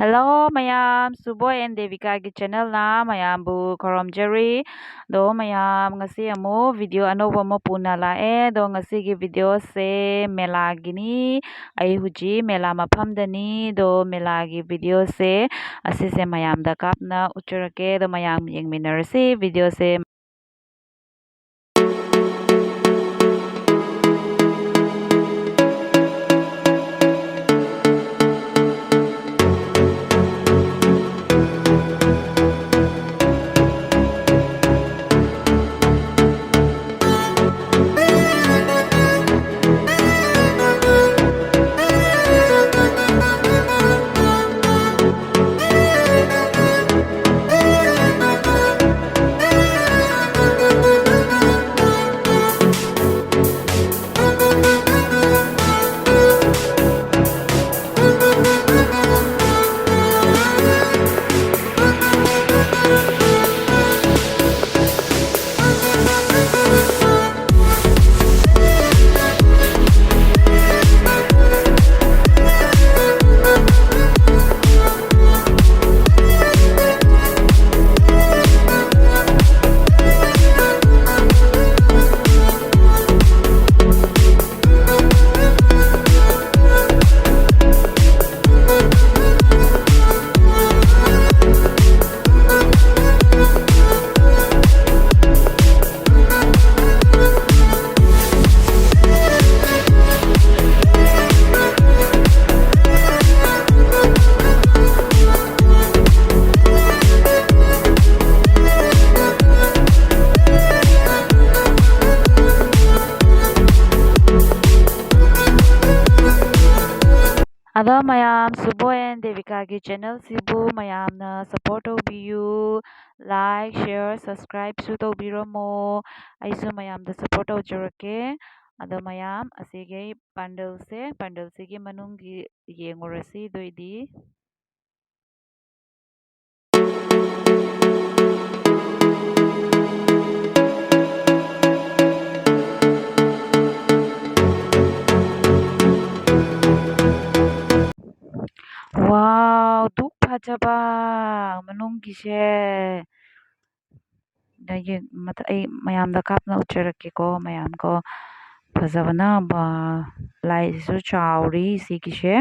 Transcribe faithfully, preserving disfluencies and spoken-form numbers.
Hello ꯃꯌꯥꯝ, ꯁꯨꯕꯣꯏ and ꯗꯦꯕꯤꯀꯥꯒꯤ channelꯅ ꯃꯌꯥꯝꯕꯨ ꯈꯨꯔꯨꯝꯖꯔꯤ꯫ ꯑꯗꯣ ꯃꯌꯥꯝ, ꯉꯁꯤ ꯑꯃꯨꯛ video ꯑꯅꯧꯕ ꯑꯃ ꯄꯨꯅ ꯂꯥꯛꯑꯦ꯫ ꯑꯗꯣ ꯉꯁꯤꯒꯤ videoꯁꯦ ꯃꯦꯂꯥꯒꯤꯅꯤ꯫ ꯑꯩ ꯍꯧꯖꯤꯛ ꯃꯦꯂꯥ ꯃꯐꯝꯗꯅꯤ꯫ ꯑꯗꯣ ꯃꯦꯂꯥꯒꯤ videoꯁꯦ ꯑꯁꯤꯁꯦ ꯃꯌꯥꯝꯗ ꯀꯥꯞꯅ ꯎꯠꯆꯔꯛꯀꯦ꯫ ꯑꯗꯣ ꯃꯌꯥꯝ ꯌꯦꯡꯃꯤꯟꯅꯔꯁꯤ videoꯁꯦ꯫ ꯑꯗꯣ ꯃꯌꯥꯝ, ꯁꯨꯕꯣꯏ and ꯗꯦꯕꯤꯀꯥꯒꯤ channelꯁꯤꯕꯨ ꯃꯌꯥꯝꯅ support ꯇꯧꯕꯤꯌꯨ꯫ Like, share, subscribeꯁꯨ ꯇꯧꯕꯤꯔꯝꯃꯣ꯫ ꯑꯩꯁꯨ ꯃꯌꯥꯝꯗ support ꯇꯧꯖꯔꯛꯀꯦ꯫ ꯑꯗꯣ ꯃꯌꯥꯝ, ꯑꯁꯤꯒꯤ ꯄꯥꯟꯗꯜꯁꯦ, ꯄꯥꯟꯗꯜꯁꯤꯒꯤ ꯃꯅꯨꯡꯒꯤ ꯌꯦꯡꯉꯨꯔꯁꯤ ꯑꯗꯨꯏꯗꯤ꯫ Wow, ꯐꯖꯕ ꯃꯅꯨꯡꯒꯤꯁꯦ꯫ ꯑꯗꯒꯤ ꯃꯊ-, ꯑꯩ ꯃꯌꯥꯝꯗ ꯀꯥꯞꯅ ꯎꯠꯆꯔꯛꯀꯦꯀꯣ, ꯃꯌꯥꯝ ꯀꯣ꯫ ꯐꯖꯕꯅ ꯕ-, ꯂꯥꯏꯁꯤꯁꯨ ꯆꯥꯎꯔꯤ ꯁꯤꯒꯤꯁꯦ꯫